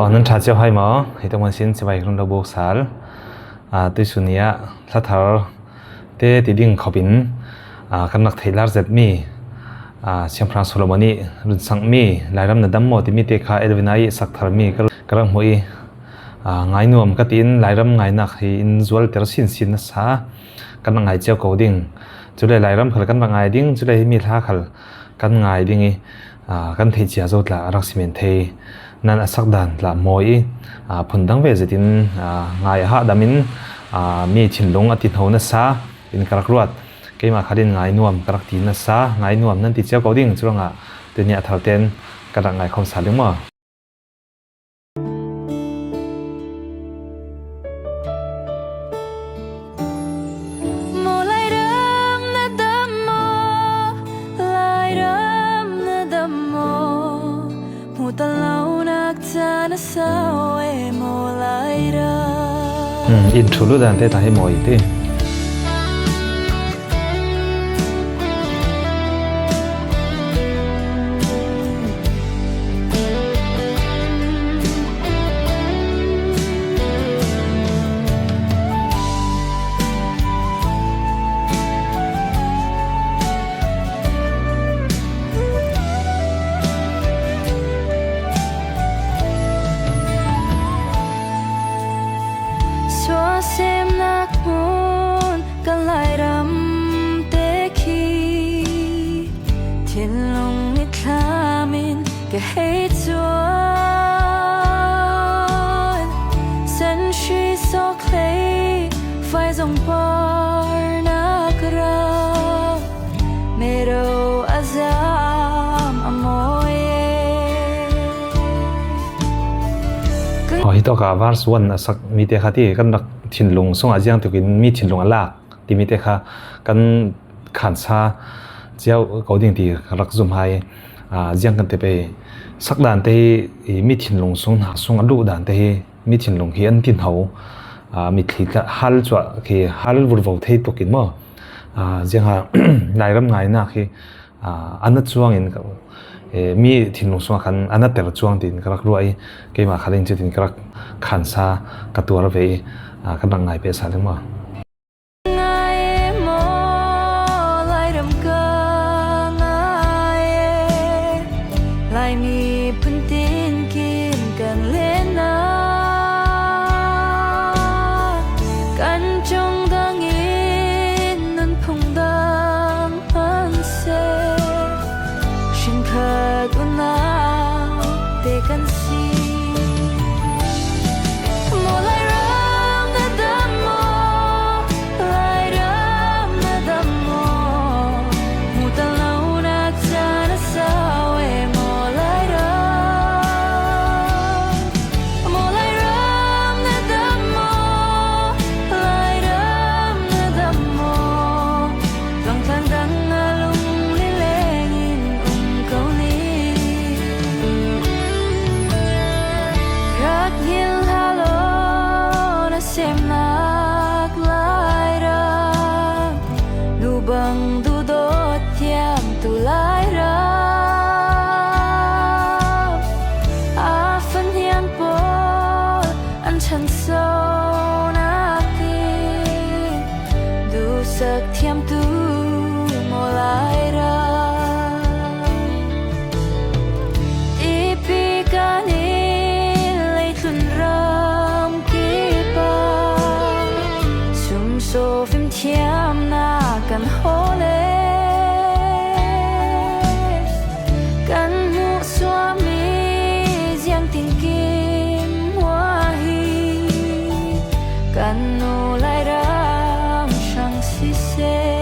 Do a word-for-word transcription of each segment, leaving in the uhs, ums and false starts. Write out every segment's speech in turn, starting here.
Aw, nan ṭha ciau hai maw? Hi tawk man sin cibai run lo bawk sal. A, tuisun ni ah hla thar te ti ding khawpin, a, kan rak theih lar zet mi, a, Siangpahrang Solomon ih run sak mi Lairam Na Dam Maw timi te kha Edwina ih sak thar mi ka, ka rak hmuh ih, a, ngai nuam ka tiin Lairam ngainak hi in zualter sinsin nasa kan rak ngai cio ko ding. Cule Lairam khal kan rak ngai ding, cule himi hla khal kan ngai ding ih, aa, kan theih cia zo tla a rak simen thei nan a sak dan tla mawi ih, aa, phun dang ve zetin, aa, ngai a hahdamin, aa, mi thinlung a tihno nasa in ka rak ruat. Keimah khalin ngai nuam ka rak ti nasa, ngai nuam nan ti cio ko ding, curuangah tuni a thalten ka rak ngai khawm sal ding maw? Maw Lairam na dam maw, Lairam na dam maw, hmuhton lonak ca na sau e maw Lairam. Hmm, in ṭhulu dan te ta hi maw i ti. Suahsemnak hmun kan Lairam te khi thinlung mitthlam in ka hei cuan. Sanhri sawk hlei faizong parnak ram mero a zam a mawi e. Aw, hi tawka verse one a sak mi te kha ti kan rak thinlung sungah ziang tukin mi thinlung a lak timi te kha kan khansa cio ko ding ti ka rak zum hai. Aa, ziang kan ti pei sak dan te hi, i mi thinlung sung hna sung a luh dan te hi mi thinlung hi an tihno, aa, mitthli tla hal cuah khi hal vurvo thei tukin maw? Aa, ziangha Lairam ngainak hi, aa, a na cuangin ka, e, mi thinlung sungah khan a na ter cuang tiin ka rak ruah ih keimah khalin cutin ka rak khansa ka tuar ve ih, aa, kan rak ngai peh sal ding maw? Ngai e maw, Lairam ka ngai e. Laimi phuntin kim kan lenna, kan cung dang in nunphung dang hman seh. Hrinkhat unau te kan si. Maw Lairam na dam maw, Lairam na dam maw, hmuhton lonak ca na sau e maw Lairam. Maw Lairam na dam maw, Lairam na dam maw, tlangtlang dang a lungli lengin um ko ni. Rak ngilh hlah law na semnak Lairam, nu bang duhdawt thiamtu Lairam, a fahniam pawl an chanso nakin duhsak thiamtu maw Lairam. Tipi kan in leitlun ram kip ah sumsaw fimthiamnak kan hawl e. Kan hmuhsuahmi ziangtinkim hua hi kan nu Lairam hrang siseh.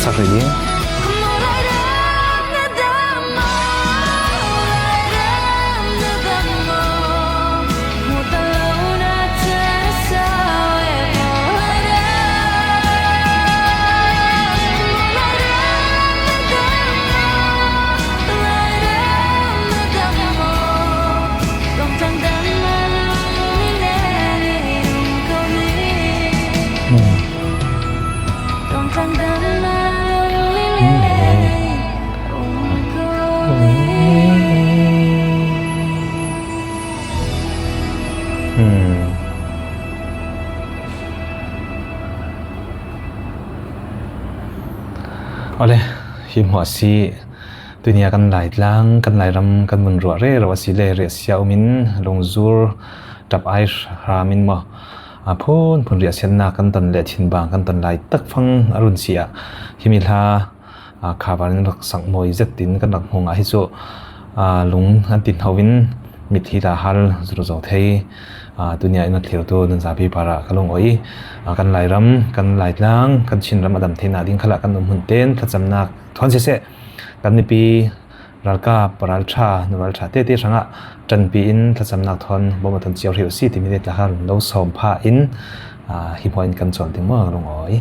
Sak rih ding. Awle, hi hmuah si, tunia kan Laitlang, kan Lairam, kan mun ruah rero a si le riahsia umin, Lungzur, Ṭap Ai hramin maw, a phunphun riahsiatna kan ton leh thinbang kan ton lai tak fang a run si ah, himi hla, a, khavar in rak sak mawi zet in kan rak hmu ngah hi cu, a, lung an tin ho in mit hi ta hal zurzo thei, a, tunia in a thlirtu nan zapi parah ka lungawi i, a, kan Lairam, kan Laitlang, kan Chinram a dam theihna ding khalah kan um hun tein thlacamnak thawn siseh, kan mipi ralkap, ralṭha, nu ralṭha tete hrangah ṭanpi in thlacamnak thawn bawm a ton cio hrih u si timi te tla kha lo sawm pha in, aa, hi hmuah in kan cawn ding maw, ka lungawi.